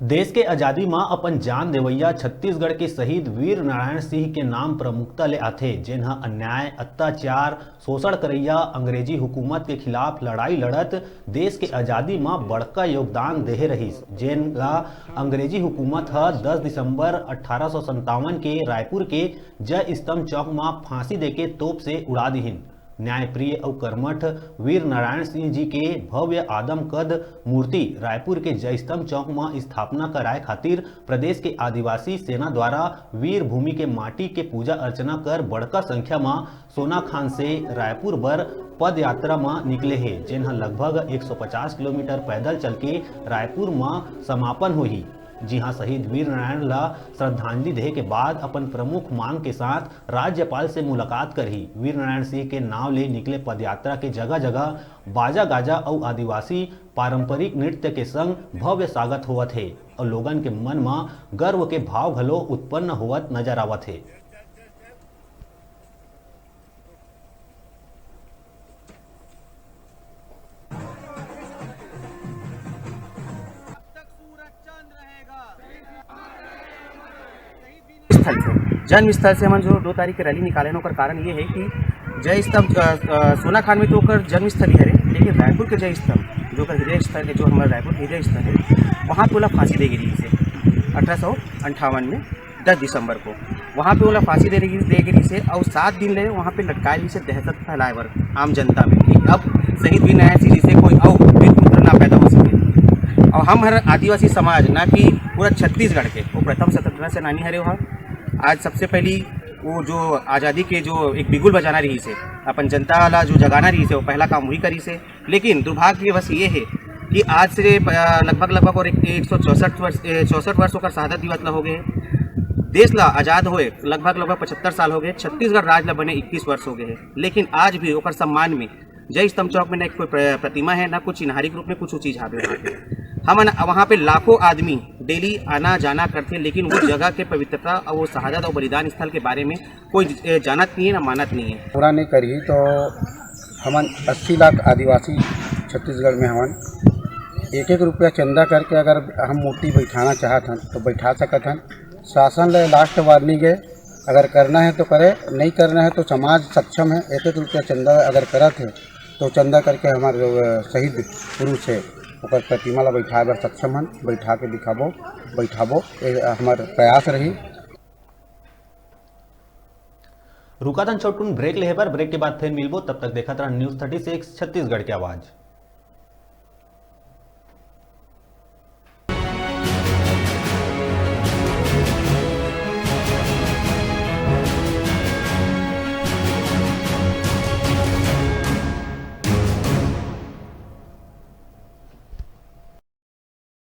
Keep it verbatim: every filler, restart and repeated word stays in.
देश के आजादी म अपन जान देवइया छत्तीसगढ़ के शहीद वीर नारायण सिंह के नाम प्रमुखता ले आथे, जेन ह अन्याय, अत्याचार, शोषण करइया अंग्रेजी हुकूमत के खिलाफ लड़ाई लड़त देश के आजादी म बड़का योगदान देहे रहिस, जेन ला अंग्रेजी हुकूमत ह दस दिसंबर अठारह सौ संतावन के रायपुर के जय स्तंभ चौक म फांसी देके तोप से उड़ा दिहिन। न्यायप्रिय अउ कर्मठ वीर नारायण सिंह जी के भव्य आदम कद मूर्ति रायपुर के जय स्तंभ चौक म स्थापना कराए खातिर प्रदेश के आदिवासी सेना द्वारा वीर भूमि के माटी के पूजा अर्चना कर बड़का संख्या म सोना खान से रायपुर बर पद यात्रा म निकले हे, जेन ह लगभग एक सौ पचास किलोमीटर पैदल चल के रायपुर म समापन होही। जिहां शहीद वीर नारायण ला श्रद्धांजलि देहे के बाद अपन प्रमुख मांग के साथ राज्यपाल से मुलाकात करही। वीर नारायण सिंह के नांव ले निकले पदयात्रा के जगह-जगह बाजा-गाजा अउ आदिवासी पारंपरिक नृत्य के संग भव्य स्वागत होवत हे अउ लोगन के मन म गर्व के भाव घलो उत्पन्न होवत नजर आवत हे। स्थल से, जन्म स्थल से हमन जो दो तारीख के रैली निकाले हन, ओकर कारण ये है कि जय स्तंभ, अ, अ, सोना खान में तो ओकर जन्म स्थली हरे, लेकिन रायपुर के जय स्तंभ, जो ओकर हृदय स्थल है, जो हमारा रायपुर के हृदय स्थल है, वहाँ पे ओला फांसी दे गे रहिस हे अठारह सौ अंठावन में, दस दिसंबर को। वहाँ पे ओला फांसी दे रही, दे गे रहिस हे, और सात दिन ले वहाँ पे लटकाए रहिस हे दहशत फैलाए बर आम जनता में कि अब शहीद वीर नारायण सिंह जैसे कोई और वीर पुत्र ना पैदा हो सके। और हम हर आदिवासी समाज, ना कि पूरा छत्तीसगढ़ के, वो प्रथम स्वतंत्रता सेनानी हरे वहाँ। आज सबसे पहली वो जो आज़ादी के जो एक बिगुल बजाना रहिस हे, अपन जनता ला जो जगाना रहिस हे, वो पहला काम वही करिस हे। लेकिन दुर्भाग्यवश ये है कि आज से प-, लगभग, लगभग और एक, एक सौ चौसठ वर्ष, ए, चौसठ वर्ष ओकर शहादत दिवस ला हो गए हे। देश ला आजाद होए लगभग, लगभग पचहत्तर साल हो गए, छत्तीसगढ़ राज ला बने इक्कीस वर्ष हो गए हे, लेकिन आज भी ओकर सम्मान में जय स्तंभ चौक में ना कोई प्र-, प्रतिमा है, ना कुछ चिन्हारी के रूप में कुछ चीज हावे वहाँ पे। हमन वहाँ पे लाखों आदमी डेली आना जाना करथे, लेकिन वो जगह के पवित्रता और वो शहादत और बलिदान स्थल के बारे में कोई, ए, जानत नहीं है, ना मानत नहीं है। पूरा नहीं करी तो हमन अस्सी लाख आदिवासी छत्तीसगढ़ में हमन एक एक रुपया चंदा करके अगर हम मूर्ति बैठाना चाहत हन तो बैठा सकत हन। शासन ले लास्ट वार्निंग है, अगर करना है तो करे, नहीं करना है तो समाज सक्षम है। एक एक रुपया चंदा अगर करत है तो चंदा करके हमारे जो, अ, शहीद पुरुष है ओकर प्रतिमा ला बैठाए बर सक्षम हन, बैठा के दिखाबो, बैठाबो, ये हमार प्रयास रही। रुकाथन छोटकुन ब्रेक लेहे बर, ब्रेक के बाद फिर मिलबो, तब तक देखत रहन न्यूज़ थर्टी सिक्स छत्तीसगढ़ के आवाज़।